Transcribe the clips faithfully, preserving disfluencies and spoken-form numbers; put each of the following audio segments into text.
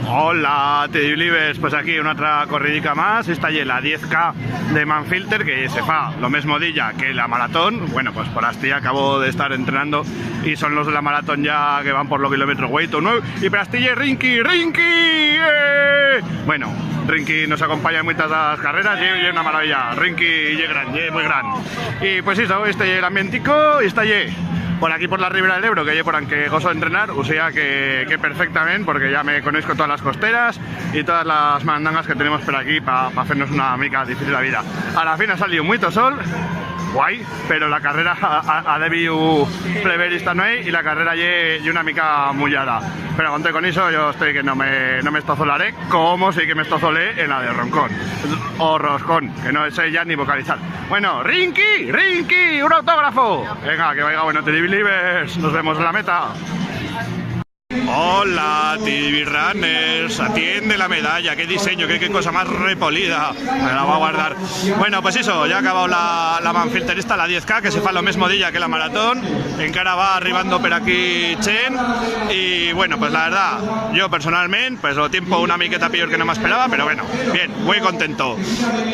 Hola, T D Believers. Pues aquí una otra corridica más. Esta ye la diez K de Mannfilter, que se fa lo mesmo día que la maratón. Bueno, pues por astí acabo de estar entrenando y son los de la maratón ya que van por lo kilómetro ueito u nueu. Y per astí ye Rinky, Rinky, ¡eh! Bueno, Rinky nos acompanya en muitas de las carreras y ye una maravilla. Rinky ye gran, ye muy gran. Y pues eso, este ye el ambientico, y esta ye por aquí por la Ribera del Ebro, que ye por anque goso entrenar, o sea que, que perfectament, porque ya me conozco todas las costeras y todas las mandangas que tenemos por aquí pa, pa fer-nos una mica difícil la vida. A la fin ha saliu muito sol, guai, pero la carrera ha, ha, ha debiu plever esta nueit y la carrera ye, ye una mica mullada. Pero conté con eso, yo estoy que no me, no me estozolaré, como sí que me estozolé en la de Roncón. O Roscón, que no sé ya ni vocalizar. Bueno, Rinky, Rinky, un autógrafo. Venga, que vaiga bueno, T D Believers. Nos vemos en la meta. Hola, T D B Runners. Atiende la medalla, qué diseño, qué, qué cosa más repolida. Me la voy a guardar. Bueno, pues eso, ya ha acabau la, la Mannfilter esta, la diez K, que se fa lo mesmo día que la maratón. Encara va arribando per aquí chent. Y bueno, pues la verdad, yo personalment, pues lo tiempo una miqueta pior que no m'esperaba, pero bueno, bien, muy contento.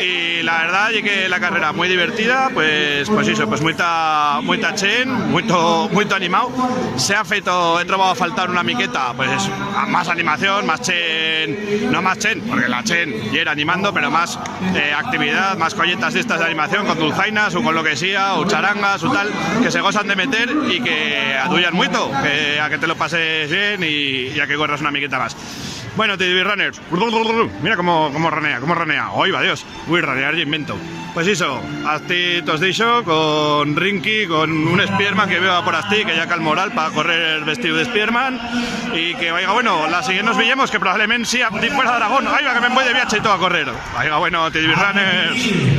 Y la verdad ye que la carrera muy divertida, pues, pues eso, pues muita, muita chent, muito, muito animau. Se ha feito, he trobau a faltar una miqueta, pues eso, más animación, más chent, no más chent, porque la chent yera animando, pero más, eh, actividad, más colletas d'estas de animación, con dulzainas o con lo que sea, o charangas o tal, que se gosan de meter y que aduyan muito, que a que te lo pases bien y, y a que corras una miqueta más. Bueno, T D B Runners, mira cómo, cómo ranea, cómo ranea. ¡Oi, va Dios! Ui, ranear ye invento. Pues eso, astí tos deixo con Rinky, con un Spiderman que b'heba por astí, que ya cal moral pa correr vestiu de Spiderman. Y que vaiga bueno, la siguient nos veyemos, que probablement sí, a, fuera d'Aragón. ¡Ai, va, que me'n voi de viache y todo a correr! Vaiga bueno, T D B Runners.